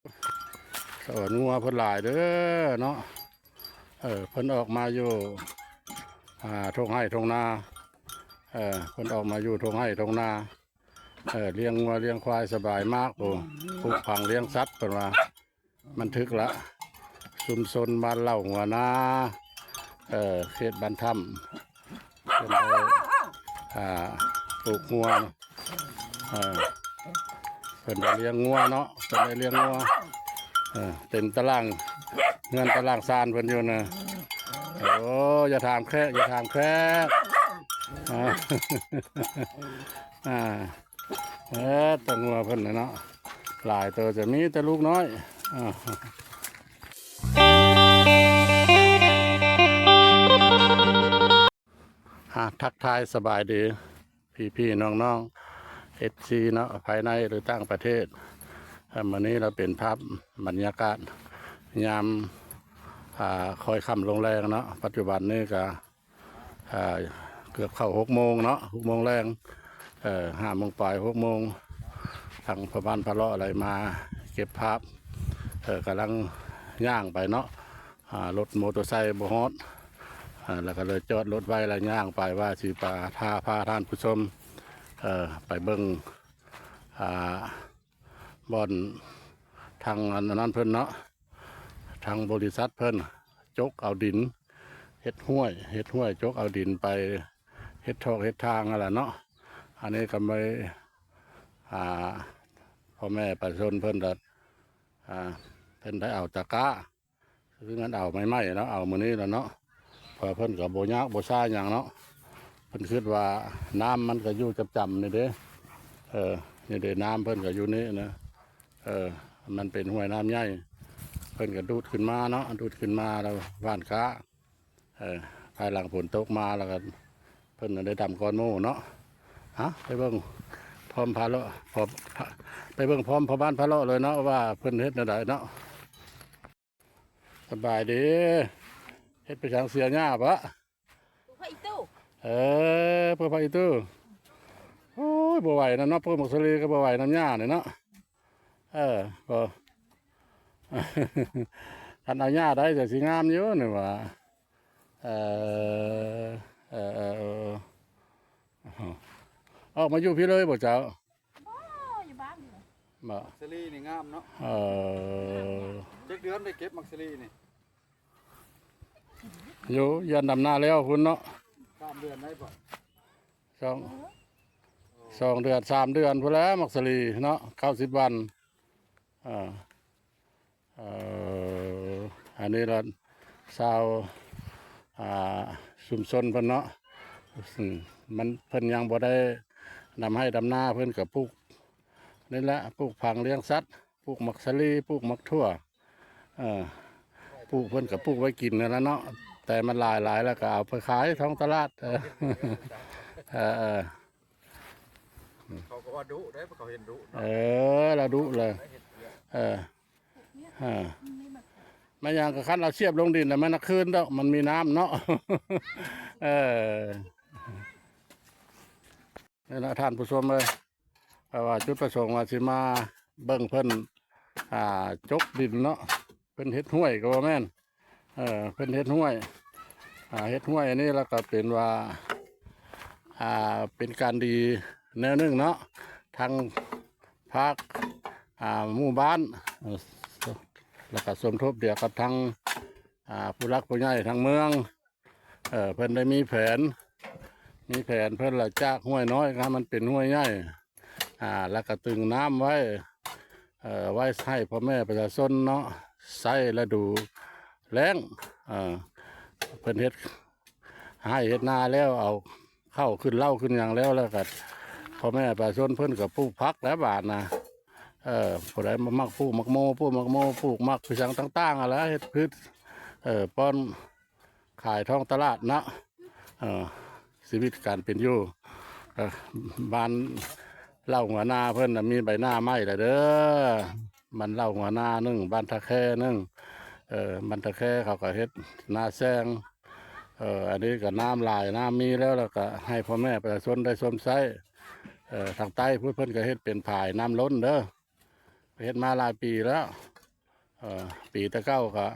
ສະອອນງົວເພິ່ນຫຼາຍເດີເນາະ. ເອີ ເພິ່ນອອກມາຢູ່ ອ່າ ທົ່ງໄຮ່ທົ່ງນາ. ເອີ ເພິ່ນອອກມາຢູ່ທົ່ງໄຮ່ທົ່ງນາ. ເອີ ລ້ຽງງົວລ້ຽງຄວາຍສະບາຍມາກ. ໂອ້ ປູກຝັງລ້ຽງສັດເພິ່ນວ່າ. ບັນທຶກລະ ຊຸມຊົນບ້ານເລົ່າຫົວນາ ເອີ ເຂດບ້ານຖ້ຳ ເພິ່ນໄດ້ ອ່າ ປູກງົວ ເອີ ເພິ່ນໄດ້ລ້ຽງງົວເນາະ ເພິ່ນໄດ້ລ້ຽງງົວ ເອີ ເຕັມຕາລ່າງ ເຮືອນຕາລ່າງຊານເພິ່ນຢູ່ນະ. ໂອ້ ຢ່າຖາມແຂກ ຢ່າຖາມແຂກ ອ່າ ອ່າ. ເອີ ແຕ່ງົວເພິ່ນນະເນາະ ຫຼາຍໂຕ ຈະມີແຕ່ລູກນ້ອຍ. ອ່າ ທັກທາຍສະບາຍດີພີ່ໆນ້ອງໆ ເອັຟຊີເນາະ ພາຍໃນ ຫຼື ຕ່າງປະເທດ. ເອີ ມື້ນີ້ລະເປັນພາບບັນຍາກາດຍາມ ອ່າ ຄ່ອຍຄ່ຳລົງແລງເນາະ. ປັດຈຸບັນນີ້ກະ ອ່າ ເກືອບເຂົ້າຫົກໂມງເນາະ ຫົກໂມງແລງ ເອີ ຫ້າໂມງປາຍ ຫົກໂມງ ທາງພໍ່ບ້ານພາເລາະໄດ້ມາເກັບພາບ. ເອີ ກຳລັງຍ່າງໄປເນາະ ອ່າ ລົດມໍເຕີໄຊບໍ່ຮອດ ອ່າ ແລ້ວກໍເລີຍຈອດລົດໄວ້ ແລ້ວຍ່າງໄປວ່າຊິພາ ພາ ພາທ່ານຜູ້ຊົມ ເອີ ໄປເບິ່ງ ອ່າ ບ່ອນທາງອັນນັ້ນເພິ່ນເນາະ ທາງບໍລິສັດເພິ່ນຈົກເອົາດິນເຮັດຫ້ວຍ ເຮັດຫ້ວຍ ຈົກເອົາດິນໄປເຮັດຖອກເຮັດທາງຫັ້ນລະເນາະ. ອັນນີ້ກໍໄປ ອ່າ ພໍ່ແມ່ປະຊາຊົນເພິ່ນລະ ອ່າ ເພິ່ນໄດ້ເອົາຕະກ້າ ຄືແມ່ນເອົາໃໝ່ໆເນາະ ເອົາມື້ນີ້ລະເນາະ ເພາະເພິ່ນກໍບໍ່ຍາກບໍ່ຊ້າຫຍັງເນາະ. ເພິ່ນຄິດວ່ານ້ຳມັນກໍຢູ່ຈຳໆນີ້ເດ້ ເອີ ນີ້ເດ້ ນ້ຳເພິ່ນກໍຢູ່ນີ້ນະ ເອີ ມັນເປັນຫ້ວຍນ້ຳໃຫຍ່ ເພິ່ນກໍດູດຂຶ້ນມາເນາະ ດູດຂຶ້ນມາແລ້ວຫວ່ານກ້າ. ເອີ ພາຍຫຼັງຝົນຕົກມາແລ້ວກໍເພິ່ນໄດ້ດຳກ່ອນໝູ່ເນາະ. ເອົາ ໄປເບິ່ງພ້ອມພາເລາະ ພ້ອມ ໄປເບິ່ງພ້ອມພໍ່ບ້ານພາເລາະເລີຍເນາະ ວ່າເພິ່ນເຮັດແນວໃດເນາະ. ສະບາຍດີ ເຮັດໄປທາງເສຍຫຍ້າປະ? ປູກຜັກອີຕູ່ ເອີ ປູກຜັກອີຕູ່. ໂອ້ຍ ບໍ່ໄຫວນຳເນາະ ປູກໝາກສາລີກໍບໍ່ໄຫວນຳຫຍ້ານີ້ເນາະ. ເອີ ບໍ່ ຄັນເອົາຫຍ້າໄດ້ຈະຊິງາມຢູ່ນີ້ຫວາ. ເອີ ເອີ ເອີ ເອີ ອອກມາຢູ່ພີ້ເລີຍບໍ່ເຈົ້າ? ບໍ່ ຢູ່ບ້ານນີ້ແຫຼະ. ບໍ່ ໝາກສາລີນີ້ງາມເນາະ. ເອີ ຈັກເດືອນໄດ້ເກັບໝາກສາລີນີ້? ຢູ່ ຢ້ານດຳນາແລ້ວພຸ້ນເນາະ. ສາມເດືອນໄດ້ບໍ່? ສອງ ສອງເດືອນ ສາມເດືອນພຸ້ນແຫຼະ ໝາກສາລີເນາະ ເກົ້າສິບວັນ. ເອີ ເອີ ອັນນີ້ລະຊາວ ອ່າ ຊຸມຊົນເພິ່ນເນາະ ມັນ ເພິ່ນຍັງບໍ່ໄດ້ດຳໄຮ່ດຳນາ ເພິ່ນກໍປູກນີ້ແຫຼະ ປູກຝັງລ້ຽງສັດ ປູກໝາກສາລີ ປູກໝາກຖົ່ວ ເອີ ປູກ ເພິ່ນກໍປູກໄວ້ກິນນັ້ນລະເນາະ ແຕ່ມັນຫຼາຍໆ ແລ້ວກໍເອົາໄປຂາຍທ້ອງຕະຫຼາດ. ເອີ ເອີ ເອີ ເຂົາກໍວ່າດຸເດ້ ເຂົາເຫັນດຸເນາະ. ເອີ ລາວດຸເລີຍ ເອີ ເອີ ແມ່ນຫຍັງກໍຄັນເອົາສຽບລົງດິນແລ້ວມັນນະຄືນດອກ ມັນມີນ້ຳເນາະ. ເອີ ນີ້ລະທ່ານຜູ້ຊົມເອີຍ ເພາະວ່າຈຸດປະສົງວ່າຊິມາເບິ່ງເພິ່ນ ອ່າ ຈົກດິນເນາະ ເພິ່ນເຮັດຫ້ວຍກໍບໍ່ແມ່ນ ເອີ ເພິ່ນເຮັດຫ້ວຍ ອ່າ ເຮັດຫ້ວຍອັນນີ້ລະກໍເປັນວ່າ ອ່າ ເປັນການດີແນວໜຶ່ງເນາະ ທັງພາກ ອ່າ ໝູ່ບ້ານ ເອີ ແລ້ວກໍສົມທົບດຽວກັບທາງ ອ່າ ຜູ້ຫຼັກຜູ້ໃຫຍ່ທາງເມືອງ ເອີ ເພິ່ນໄດ້ມີແຜນ ມີແຜນເພິ່ນລະຈາກຫ້ວຍນ້ອຍໃຫ້ມັນເປັນຫ້ວຍໃຫຍ່ ອ່າ ແລ້ວກໍຕຶງນ້ຳໄວ້ ເອີ ໄວ້ໃຫ້ພໍ່ແມ່ປະຊາຊົນເນາະ ໃຊ້ລະດູແລ້ງ ເອີ ເພິ່ນເຮັດໄຮ່ເຮັດນາແລ້ວ ເອົາເຂົ້າຂຶ້ນເລົ້າຂຶ້ນຫຍັງແລ້ວ ແລ້ວກໍພໍ່ແມ່ປະຊາຊົນເພິ່ນກໍປູກຜັກແລ້ວບາດນະ ເອີ ຜູ້ໃດມັກປູກໝາກໂມ ປູກໝາກໂມ ປູກໝາກອີ່ຫຍັງຕ່າງໆຫັ້ນແຫຼະ ເຮັດພືດ ເອີ ປ້ອນ ຂາຍທ້ອງຕະຫຼາດເນາະ ເອີ ຊີວິດການເປັນຢູ່ ເອີ ບ້ານເລົ່າຫົວນາເພິ່ນນະມີໃບນາໃໝ່ແລ້ວເດີ ບ້ານເລົ່າຫົວນາໜຶ່ງ ບ້ານທ່າແຄໜຶ່ງ ເອີ ບ້ານທ່າແຄເຂົາກໍເຮັດນາແຊງ ເອີ ອັນນີ້ກໍນ້ຳຫຼາຍ ນ້ຳມີແລ້ວ ແລ້ວກໍໃຫ້ພໍ່ແມ່ປະຊາຊົນໄດ້ຊົມໃຊ້ ເອີ ທາງໃຕ້ພຸ້ນເພິ່ນກໍເຮັດເປັນຝາຍນ້ຳລົ້ນເດີ ເຮັດມາຫຼາຍປີແລ້ວ ເອີ ປີແຕ່ເກົ່າກໍ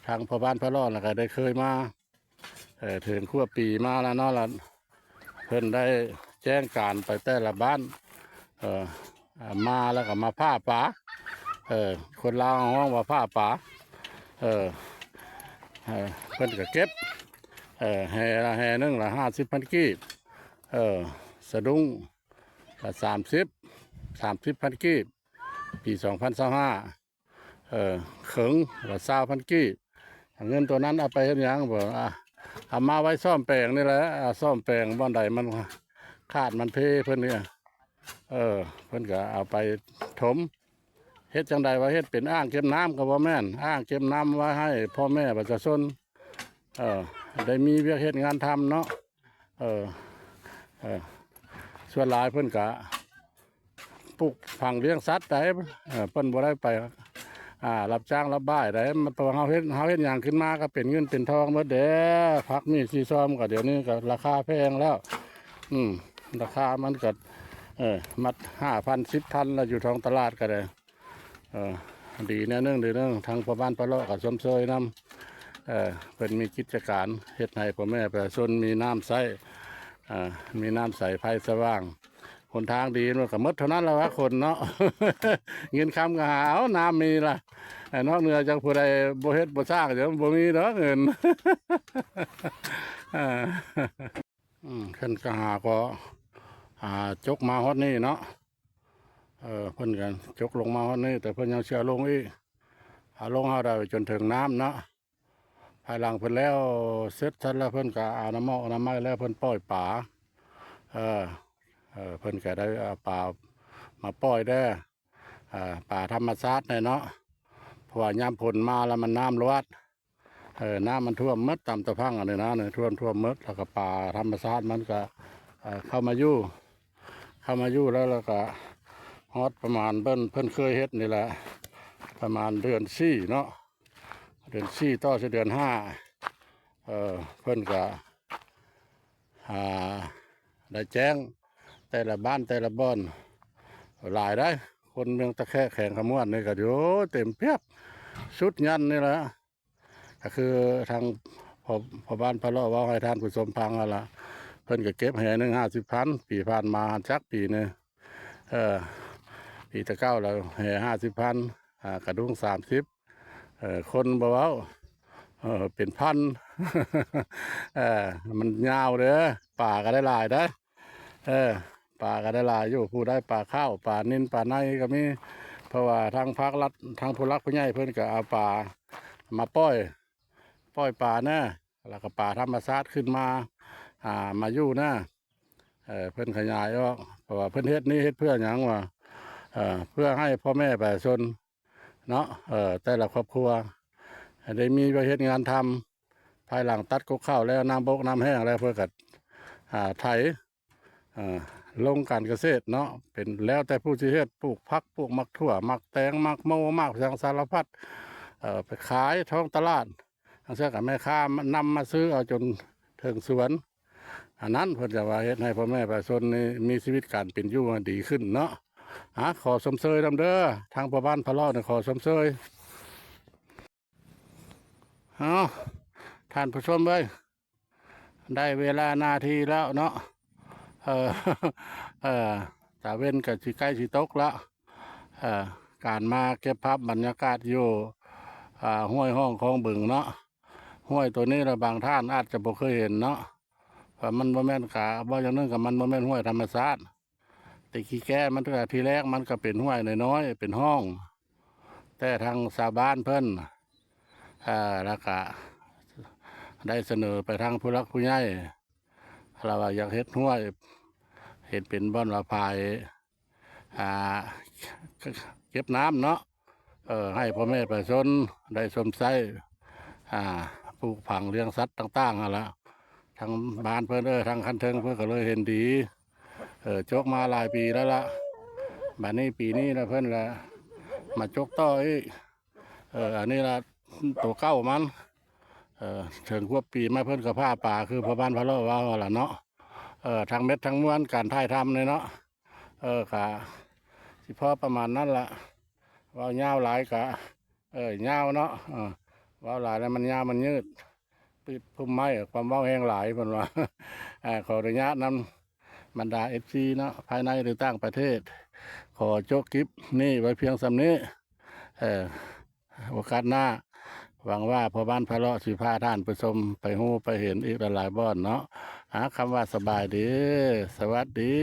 ທາງພໍ່ບ້ານພະຫຼໍ່ນະ ກໍໄດ້ເຄີຍມາ ເອີ ເຖິງຄວບປີມາແລ້ວເນາະ ລະເພິ່ນໄດ້ແຈ້ງການໄປແຕ່ລະບ້ານ ເອີ ມາແລ້ວກໍມາຜ່າປາ ເອີ ຄົນລາວເຮົາຮ້ອງວ່າຜ່າປາ ເອີ ເອີ ເພິ່ນກໍເກັບ ເອີ ແຫ່ລະ ແຫ່ໜຶ່ງລະຫ້າສິບພັນກີບ ເອີ ສະດຸ້ງລະສາມສິບ ສາມສິບພັນກີບ ປີສອງພັນຊາວຫ້າ ເອີ ເຄິ່ງລະຊາວພັນກີບ ເງິນໂຕນັ້ນເອົາໄປເຮັດຫຍັງ? ບໍ່ ອາ ເອົາມາໄວ້ສ້ອມແປງນີ້ແຫຼະ ອາ ສ້ອມແປງບ່ອນໃດມັນຂາດມັນເພເພິ່ນນີ້ ເອີ ເພິ່ນກໍເອົາໄປຖົມ ເຮັດຈັ່ງໃດວ່າເຮັດເປັນອ່າງເກັບນ້ຳກໍບໍ່ແມ່ນ ອ່າງເກັບນ້ຳໄວ້ໃຫ້ພໍ່ແມ່ປະຊາຊົນ ເອີ ໄດ້ມີວຽກເຮັດງານທຳເນາະ ເອີ ເອີ ສ່ວນຫຼາຍເພິ່ນກະປູກຝັງລ້ຽງສັດໃດ໋ ເອີ ເພິ່ນບໍ່ໄດ້ໄປ ອາ ຮັບຈ້າງຮັບບ່າຍໃດ໋ ມັນ ເພາະວ່າເຮົາເຮັດ ເຮົາເຮັດຫຍັງຂຶ້ນມາກໍເປັນເງິນເປັນທອງໝົດເດ້ ຜັກມີຊີຊອມກໍດຽວນີ້ກໍລາຄາແພງແລ້ວ ອືມ ລາຄາມັນກໍ ເອີ ມັດຫ້າພັນ ສິບພັນ ແລ້ວຢູ່ທ້ອງຕະຫຼາດກໍໄດ້ ເອີ ດີແນວໜຶ່ງ ດີແນວໜຶ່ງ ທາງພໍ່ບ້ານພະເລາະກໍຊົມເຊີຍນຳ ເອີ ເພິ່ນມີກິດຈະການເຮັດໃຫ້ພໍ່ແມ່ປະຊາຊົນມີນ້ຳໃຊ້ ເອີ ມີນ້ຳໃສໄຟສະຫວ່າງ ຫົນທາງດີ ມັນກໍໝົດເທົ່ານັ້ນລະວະ ຄົນເນາະ ເງິນຄຳກໍຫາເອົາ ນ້ຳມີລະ ເອີ ນອກເໜືອຈາກຜູ້ໃດບໍ່ເຮັດບໍ່ສ້າງ ຈະບໍ່ມີດອກເງິນ ເອີ ອືມ ເພິ່ນກໍຫາກໍ ອ່າ ຈົກມາຮອດນີ້ເນາະ ເອີ ເພິ່ນກໍຈົກລົງມາຮອດນີ້ ແຕ່ເພິ່ນຍັງຊິເອົາລົງອີກ ເອົາລົງເຮົາໄດ້ຈົນເຖິງນ້ຳເນາະ ພາຍຫຼັງເພິ່ນແລ້ວເສັດຊັ້ນແລ້ວ ເພິ່ນກໍອະນາມອກອະນາໄມແລ້ວ ເພິ່ນປ່ອຍປາ ເອີ ເອີ ເພິ່ນກໍໄດ້ເອົາປາມາປ່ອຍແດ່ ອ່າ ປາທຳມະຊາດແດ່ເນາະ ເພາະວ່າຍາມຝົນມາແລ້ວມັນນ້ຳຫຼວດ ເອີ ນ້ຳມັນຖ້ວມໝົດຕາມຕະພັງອັນນີ້ນະ ຖ້ວມ ຖ້ວມໝົດ ແລ້ວກໍປາທຳມະຊາດມັນກໍ ເອີ ເຂົ້າມາຢູ່ ເຂົ້າມາຢູ່ແລ້ວ ແລ້ວກໍຮອດປະມານເພິ່ນ ເພິ່ນເຄີຍເຮັດນີ້ແຫຼະ ປະມານເດືອນສີ່ເນາະ ເດືອນສີ່ຕໍ່ໃສ່ເດືອນຫ້າ ເອີ ເພິ່ນກໍ ອ່າ ໄດ້ແຈ້ງແຕ່ລະບ້ານແຕ່ລະບ່ອນ ຫຼາຍໃດ໋ ຄົນເມືອງຕະແຄະ ແຂວງຄຳມ່ວນນີ້ກໍຢູ່ເຕັມປຽບ ສຸດຍັນນີ້ແຫຼະ ກໍຄືທາງພໍ່ ພໍ່ບ້ານພະເລາະເວົ້າໃຫ້ທ່ານຜູ້ຊົມຟັງຫັ້ນລະ ເພິ່ນກໍເກັບແຫ່ໜຶ່ງຫ້າສິບພັນ ປີຜ່ານມາ ຈັກປີນີ້ ເອີ ປີແຕ່ເກົ່າແລ້ວແຫ່ຫ້າສິບພັນ ອ່າ ກະດຸ້ງສາມສິບ ເອີ ຄົນບໍ່ເວົ້າ ເອີ ເປັນພັນ ເອີ ມັນຍາວເດີ ປາກໍໄດ້ຫຼາຍເດີ ເອີ ປາກໍໄດ້ຫຼາຍຢູ່ ຜູ້ໄດ້ປາຂາວ ປານິນ ປາໄນກໍມີ ເພາະວ່າທາງພາກລັດ ທາງຜູ້ຫຼັກຜູ້ໃຫຍ່ເພິ່ນກໍເອົາປາມາປ່ອຍ ປ່ອຍປາແດ່ ແລ້ວກໍປາທຳມະຊາດຂຶ້ນມາ ອ່າ ມາຢູ່ນະ ເອີ ເພິ່ນຂະຫຍາຍອອກ ເພາະວ່າເພິ່ນເຮັດນີ້ເຮັດເພື່ອຫຍັງວະ ເອີ ເພື່ອໃຫ້ພໍ່ແມ່ປະຊາຊົນເນາະ ເອີ ແຕ່ລະຄອບຄົວໃຫ້ໄດ້ມີວຽກເຮັດງານທຳ ພາຍຫຼັງຕັດກົກເຂົ້າແລ້ວ ນ້ຳບົກນ້ຳແຫ້ງແລ້ວ ເພິ່ນກໍ ອ່າ ໄຖ ອ່າ ລົງການກະເສດເນາະ ເປັນແລ້ວແຕ່ຜູ້ຊິເຮັດ ປູກຜັກ ປູກໝາກຖົ່ວ ໝາກແຕງ ໝາກໂມ ໝາກຫຍັງສາລະພັດ ເອີ ໄປຂາຍທ້ອງຕະຫຼາດ ຈັ່ງຊັ້ນກໍແມ່ຄ້ານຳມາຊື້ເອົາຈົນເຖິງສວນ ອັນນັ້ນເພິ່ນຈະວ່າເຮັດໃຫ້ພໍ່ແມ່ປະຊາຊົນນີ້ມີຊີວິດການເປັນຢູ່ດີຂຶ້ນເນາະ ອາ ຂໍຊົມເຊີຍນຳເດີ ທາງພໍ່ບ້ານພະເລາະນີ້ຂໍຊົມເຊີຍ ເອົາ ທ່ານຜູ້ຊົມເອີຍ ໄດ້ເວລາໜ້າທີ່ແລ້ວເນາະ ເອີ ເອີ ຕາເວັນກໍຊິໃກ້ຊິຕົກແລ້ວ ເອີ ການມາເກັບພາບບັນຍາກາດຢູ່ ອ່າ ຫ້ວຍຮ່ອງຄອງບຶງເນາະ ຫ້ວຍໂຕນີ້ລະບາງທ່ານອາດຈະບໍ່ເຄີຍເຫັນເນາະ ເພາະມັນບໍ່ແມ່ນກະ ເວົ້າຢ່າງໜຶ່ງກະມັນບໍ່ແມ່ນຫ້ວຍທຳມະຊາດ ແຕ່ກີ້ແກ້ມັນກະ ທີແລກມັນກະເປັນຫ້ວຍນ້ອຍໆ ເປັນຮ່ອງ ແຕ່ທາງຊາວບ້ານເພິ່ນ ເອີ ແລ້ວກະໄດ້ສະເໜີໄປທາງຜູ້ຫຼັກຜູ້ໃຫຍ່ ລາວວ່າຢາກເຮັດຫ້ວຍ ເຮັດເປັນບ່ອນວ່າຝາຍ ອ່າ ເກັບນ້ຳເນາະ ເອີ ໃຫ້ພໍ່ແມ່ປະຊາຊົນໄດ້ຊົມໃຊ້ ອ່າ ປູກຝັງລ້ຽງສັດຕ່າງໆຫັ້ນລະ ທາງບ້ານເພິ່ນ ເອີ ທາງຂັ້ນເທິງເພິ່ນກໍເລີຍເຫັນດີ ເອີ ຈົກມາຫຼາຍປີແລ້ວລະ ບາດນີ້ປີນີ້ລະເພິ່ນລະມາຈົກຕໍ່ອີກ ເອີ ອັນນີ້ລະໂຕເກົ່າມັນ ເອີ ເຖິງຄວບປີມາເພິ່ນກໍຜ່າປາ ຄືພໍ່ບ້ານພະເລາະເວົ້າຫັ້ນລະເນາະ ເອີ ທັງເມັດທັງມວນການຖ່າຍທຳນີ້ເນາະ ເອີ ກະຊິພໍປະມານນັ້ນລະ ເວົ້າຍາວຫຼາຍກະ ເອີ ຍາວເນາະ ເອີ ເວົ້າຫຼາຍແລ້ວມັນຍາວມັນຍືດ ປິດພຸ່ມໄມ້ ຄວາມເວົ້າແຮງຫຼາຍ ເພິ່ນວ່າ. ເອີ ຂໍອະນຸຍາດນຳບັນດາເອັຟຊີເນາະ ພາຍໃນ ຫຼື ຕ່າງປະເທດ. ຂໍຈົບຄລິບນີ້ໄວ້ພຽງສ່ຳນີ້ ເອີ ໂອກາດໜ້າ ຫວັງວ່າພໍ່ບ້ານພາເລາະຊິພາທ່ານຜູ້ຊົມໄປຮູ້ໄປເຫັນອີກຫຼາຍໆບ່ອນເນາະ. ຫາຄຳວ່າສະບາຍດີ ສະຫວັດດີ.